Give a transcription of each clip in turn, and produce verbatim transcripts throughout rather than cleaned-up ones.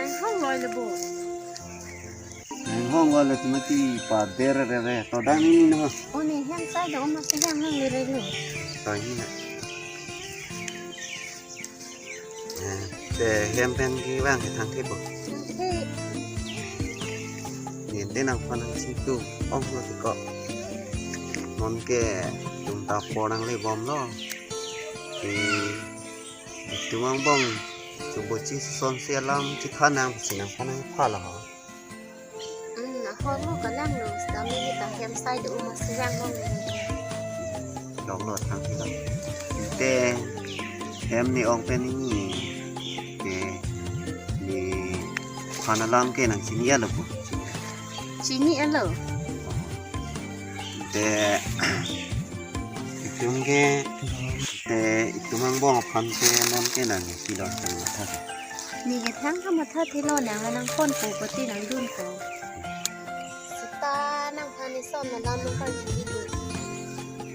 Hong loi le bo. Hong loi le tumati pa der re re. To dang ni na. O ne hem sai do ma te hem hong le re le. To ni na. Eh, te hem pen kevang ke thang the bo. Thang the. Ni te nangphan nang si tu ong lo ti ko. Non ke tum ta por nangle bom lo. Ti tum angbong chubo chi son si alam chethan nang si nangphan nangpha lo ho. Hmm, ahok lo kalang lo, sitame ta hem sai do ma si yang lo. Dok lo thang si lo. Te hem ni ong pen ni. Te ni phan alam ke nang chini lo bo. Chini lo. Te itum ke, te itum angbong aphan ke non ke nang si lo thang matha. Ni ke thang ka matha thilo nang nangpon po poti nangdun po. Sita nangphan ni son alam nangphan ni dun.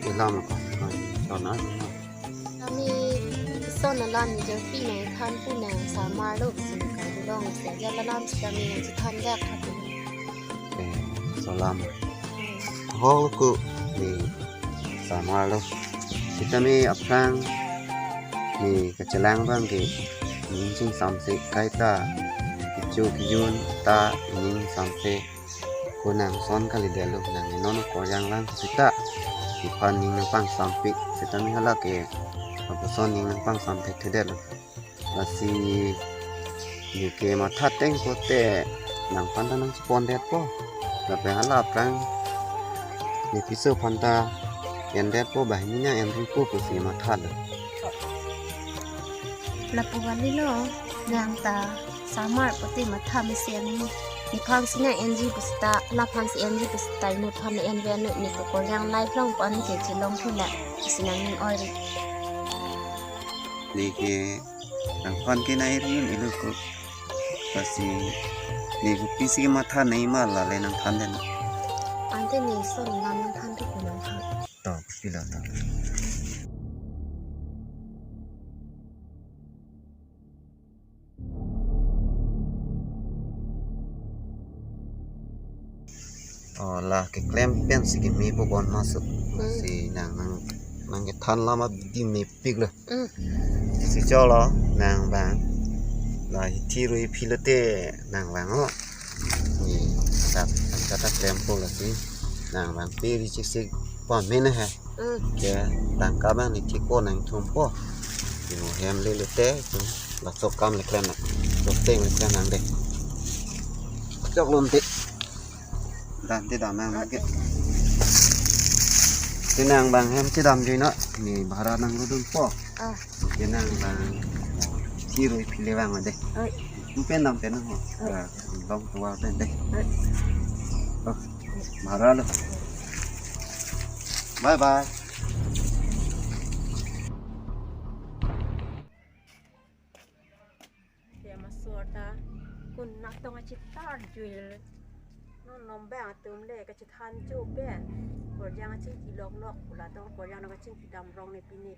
Alam ko. Son alam. Kami son alam ni jeng pi nangthan pu nang samar lo si ka long si ja alam si kami nangchethan jak ka pu. Eh, son alam. Hmm. Ho ko ni samar lo. Sitame aphrang ni kachelang abang ke ning chingsamse kaita kecho kejun ta ning samse ko nang son kalidet lo nang non ko yang lang sita. Iphan ning nangpangsampik sitame hala ke apo son ning nangpangsam thekthedet lo. Lasi ni ke matha teng pote nangphan ta nangchepon det po. Lapen hala aphrang ni piso aphan ta en det po banghini nang en ri po pusi matha lo. Lapu kali lo nang ta samar pote matha mesen ni. Nephan si nang en ji pusita, laphan si en ji pusita, nephan en ven ni ko ko yang live long pan ke chelong thula. Si nang ning oi ri. Ni ke nangphan ke nai ri un ilo ko. Lasi ni ko pisi matha nai ma lale nangphan den. Ante ni son alam nangthan tu ko nangthan. To, pilo to. Oh, la keklem pen si keme po bon masuk. Hmm. Si nang nang nangkethan alam abidi mepik lo. Hmm. Si cholo nang vang. La hithi rui phi lote nang vang lo. Ni dak nang kata klem po lasi nang vang pe ri chik sik pa mena hai. Hmm. Ke tangka abang ni thik po nangthum po. Mo hem le lote tum laso akam le klem nang. Laso ateng le klem nang de. Chok lom te. Dan te dam nang nang ke. Te nang vang hem chedamjui non. Ni bhara nang lo dun po. Ah. Te nang vang. Hithi rui phi le vang de. Oi. Pu pen dam pen ho. Oi. Ah, long tua pen de. Oi. Oh, bhara lo. Bye bye. Te masor ta kun natong achitar juil. Non lombang atum le kachethan cho pen. Korjang achingki lok lok pula tong korjang nang achingki dam rong ne pine.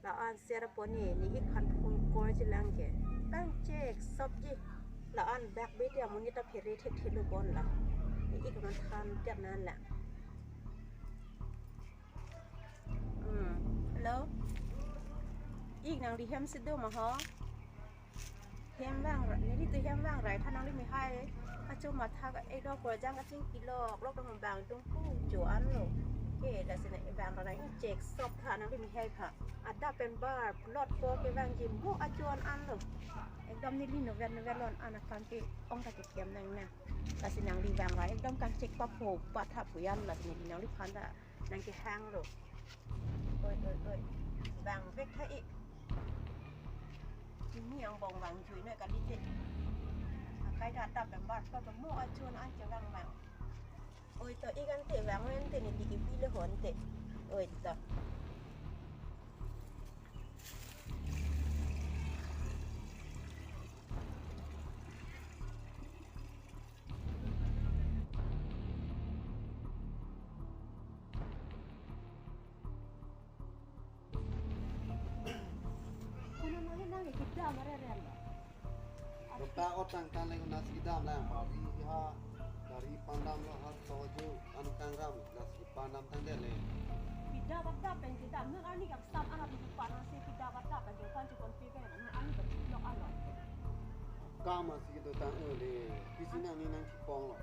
La-an ser pone ni ik phan phone call chelang ke. Tang chek sop ji. La-an bak bete amonit ta phere thekthelo bon la. Ni ik man than tiap nan la. Hmm. Hello. Ik nangli hem si do ma ho? Hem vang ra, neli tu hem vang rai tha nangli mehai. Acho matha ka ekdom korjang kachingki lok lok dong bang dong pu jo an lo. Ke lasi nang vang ra nang chek sop tha nangli mehai pha. Adap pen bar plot po kevangji mo acho an an lo. Ekdom neli novel novel lon an akam ke ong ta kekiam nang na. Lasi nangli vang ra ekdom kangchek pa pho pa tha pu yan lasi neli nangliphan ta nangkehang lo. Oi, oi, oi. Vang vek tha ik. Kimi angbong vang jui noi kali te. Akai ta tap pen bar pa mo acho an an che vang vang. Oi to ik ante vang ante neli ke pi le ho ante. Oi to. Kuno nangji nangji kita mare rem. Ta otang tan le nasi kedam lang. Pari ha, pari pandam lo ha toju anu tangram nasi pandam tangdet le. Pida bata pen kedam nun ani kapsam anak di pandam si pida bata pen kepan chukon pi pen nun ani kapchulok alon. Kam nasi kedo tang eh le. Pisi nang ni nang chipong lo.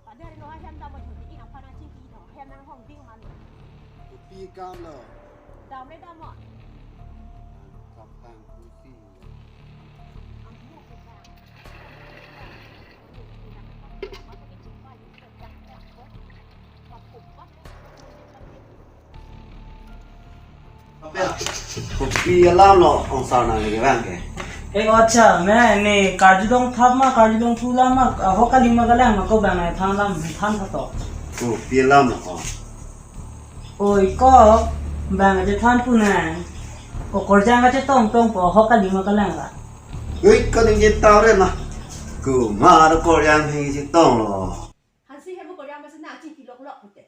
Pada ri no ahem dam bajut di inang pana chingki no hem nang hong ding man. Kopi kam lo. Dam le dam mo. Kap tang kusi. Ang mo ko ka. Kopi alam lo ongsar nang lagi bang ke. Eh, oh, acha, me ne karjudong thap ma, karjudong thu lam ma, ahok kali ma kalang ma ko bang ne than lam than tha to. Kopi alam lo ko. Oi ko, bang je than pu nang. Ko korjang ka chetong tong po ahok kali ma kalang la. Ui ko ning je tau re ma. Ko ma ro korjang he chetong lo. Hansi he mo korjang ba se na chingki lok lok pute.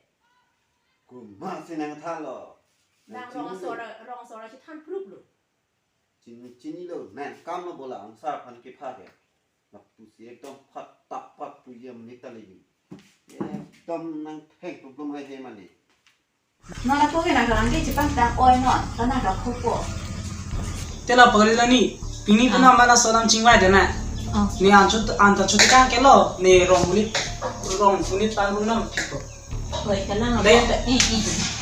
Ko ma se nang tha lo. Nang rong asor, rong asor si than prup lo. Chini chini lo, nang kam lo bola ongsar aphan kepha ke. Lapu si ekdom phat tak phat pu ye menit ta le yu. Ekdom nang theng problem hai he mane. Nang lapu ke nang kalang ke chepang tang oi non, ta nang kaphu po. Te la pagri la ni, pini puna mana solam chingvai de na. Oh. Ni an chut, an ta chut kang ke lo, ni rong punit, rong punit pang rum nam piko. Oi, kalang. Dai, dai. Eh, eh.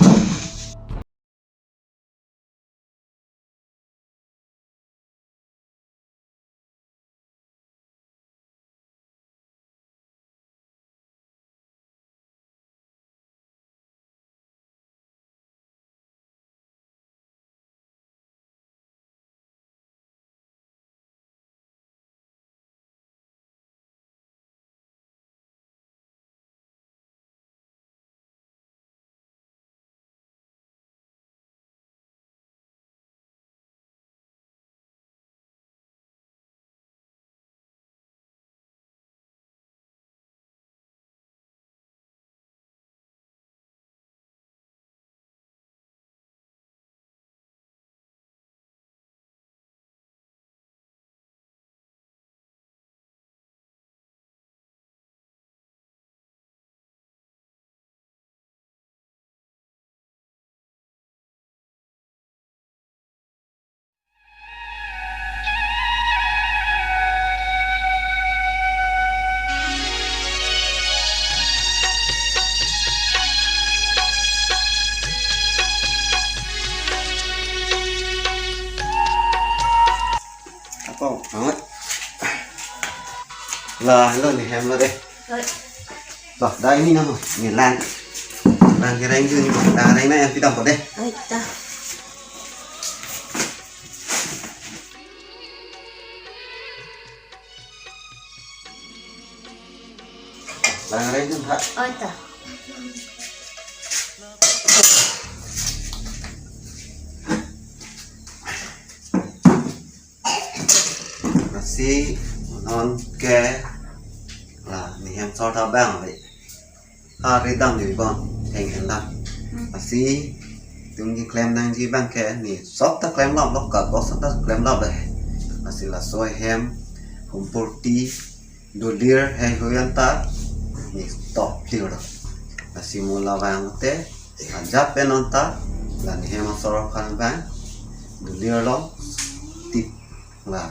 Ako, angat. La, lo ni hem lo de. Oi. Lo, da ini namo, ni lang. Lang kereng tu ni, lang kereng na yang pidam ko de. Oi, ta. Lang kereng tu ha. Oi, ta. Lasi non ke la ni hem sor ta bang le. Ha ri dam ni bang heng hen la. Hmm. Lasi tum ji klem nangji bang ke ni sok ta klem lap lo ka ko sok ta klem lap le. Lasi laso hem humpurti dolir hei huyan ta ni stop lir lo. Lasi mo la vang te ajat pen non ta la ni hem asor aphan vang dolir lo tip la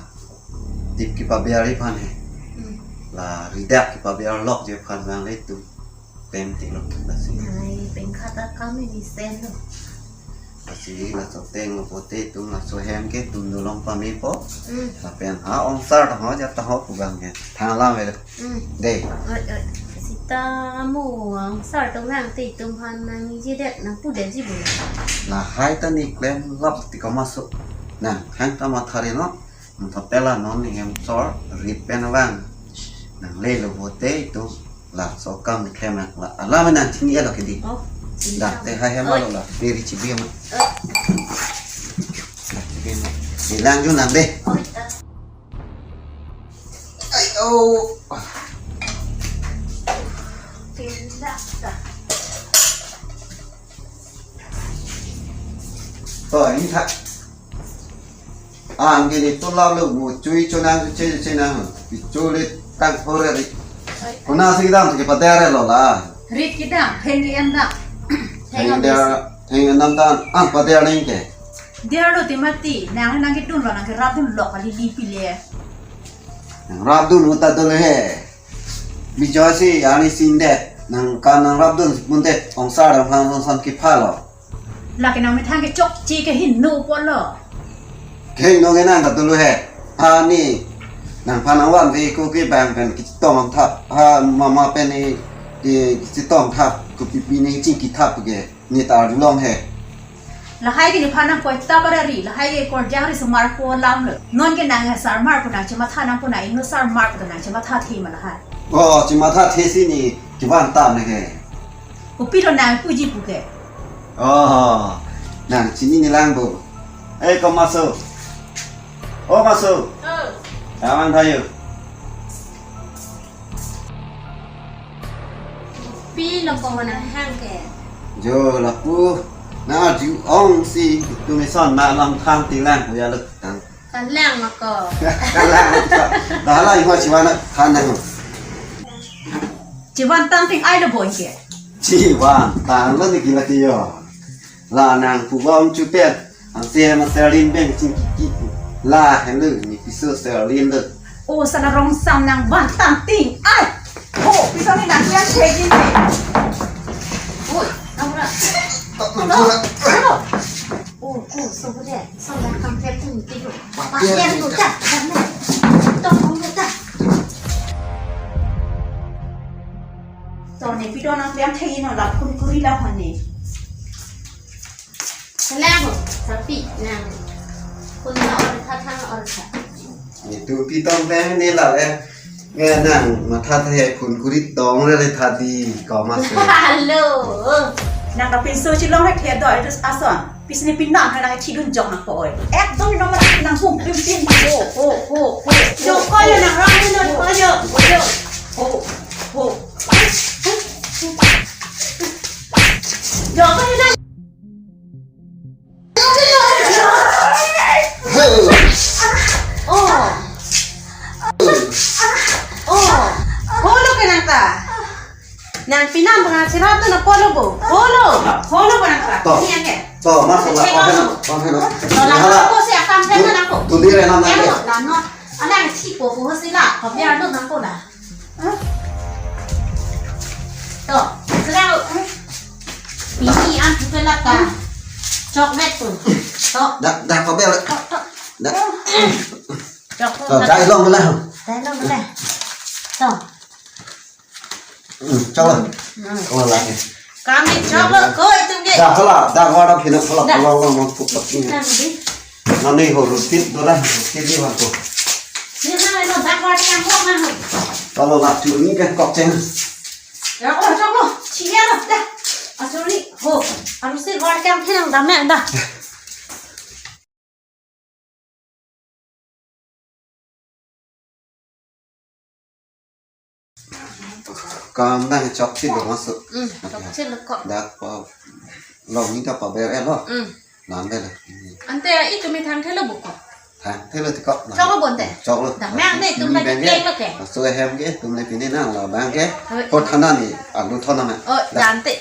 tip kipabiar aphan he. Hmm. La ridak kipabiar lok je aphan vang le tu pem ti lo lasi. Ai, pengkha ta kam ini sen lo. Lasi laso teng lo pote tum laso hem ke tum dolong pame po. Hmm. Lapen ha ongsar ta ho jat ta ho pu bang ke. Thang lam ve. Hmm. De. Oi, oi. Sita mo ongsar tong nang te tum han nangji det nang pu det ji bu. Lahai ta ni klem lap ti kamaso. Nang hang ta mathari no. Nang thapela non ni hem sor rit pen vang. Nang le lo pote tum laso kam ni klem nang la. Alam nang chini lo ke di. Oh. Da te hai hem lo la. Beri chibi ma. Oh. Di lang ju nang de. Oi, ta. Ai, oh. Pindah ta. Oh, ini tak. Ang ke ne tulap lo, mo chui chonang, chui chonang. Pichuli tang hore ri. Kona si kedam si kepader lo la. Rit kedam, pheng ke-en dam. Pheng pheng am der, pheng enam tan, ang pader ning ke. Der lo te mati, nang nang kedun lo, nang kerapdun lo kali li pile. Nang rapdun uta dolo he. Bijoy si, ani sin de. Nang kan nang rapdun si pun de, ong sar dam hang song san kepha lo. Lake nang methang ke chokche ke hingno po lo. Ke hingno ke nang ta dolo he. Ani nangphan nang van ve ko ke bang pen kachetong thap. Ha mama pen ni, di kachetong thap, kopi pi ni chingki thap ke. Ne ta arjulong he. Lahai ke nephan nang koi ta para ri, lahai ke korjang ri sumar ko lam lo. Non ke nang sarmar pu nang chematha nang pu nang ingno sarmar pu nang chematha the ma lahai. Oh, chematha the si ne, kevan tam ne ke. Kopi lo nang puji pu ke. Oh, nang chinine lang bo. Eh, ko Maso. Oh, Maso. Oh. Kawan tayo. Pi lo ko wana hang ke. Jo lapu. Na ju ong si tu me son ma lam thang ti lang ya lo tang. Kalang ma ko. Kalang. Dah lah, iho chiwana than nang. Chivan tang ting ai lo boy ke. Chivan tang lo ni kila tiyo. La nang pu bom chupet. Ang se ma Serlin beng chingki ki. La hello ni piso Serlin lo. Oh, sana rong sam nang van tang ting ai. Oh, piso ni nang yang chegin ni. Oi, nang ura. Tak nang ura. Oh, oh, so bude. So nang kam pet ting ting. Papa, ya lu ta. Tong lu ta. To ne pidon nang piang thei no la phun kuri la hone. Salam, tapi nang phun na or tha thang or tha. Itu pidon pe ne la le. Nge nang matha the phun kuri tong le le tha di ko Maso. Hello. Nang ka pinso chilong le the do itu ason. Pisi ne pinam hai nang chidun jong nang ko oi. Ekdom nang ma nang hum pim pim. Ho, ho, ho, ho. Jo ko yo nang rang ni no ko yo. Ko yo. Ho, ho. Jo ko yo nang. Oh. Oh. Holo ke nang ta. Nang pinam bang sirap tu na polo bo. Holo. Holo ko nang ka. To. Ni ake. To, Maso la, Hei, ko heno, ko heno. To, la, hala. Ko si akam ke na ko. Tu dire na na. Ano, la no. Ana si po po si la. Ko biar no nang ko la. Hah? To, serau. Ini an tu la ka. Chocolate tu. To. Dah, dah ko biar. To, to. Dah. Chocolate. To, dai long lah. Dai long lah. To. Hmm, chalo. Hmm. Chalo lagi. Kami chalo ko itu ke. Dah, hala, dah, wada phina, hala, dah. Long, long, long, pupuk ini. Kita di. Nani ho, rutit, dora, rutit di bangko. Ni na, no, dah, wada yang ko, na, ho. Chalo lah, tu ini kan kok ceng. Ya, oh, chalo. Chia lah, dah. Asuri, ho. Arusi wada yang phina, dah, me, dah. Kam dang chok si lo Maso. Hmm, chok si lo ko. Dak pa long ni ta paber e lo. Hmm. Nang de le. Ante itu me thang thelo buko. Thang thelo ti ko. Chok lo bonte. Chok lo. Dak me ante tum ini bang ke. Keng lo ke. Maso hem ke tum le pini nang la bang ke. Hoi. Ko thana ni alu thona na. Oh, dak. Dante.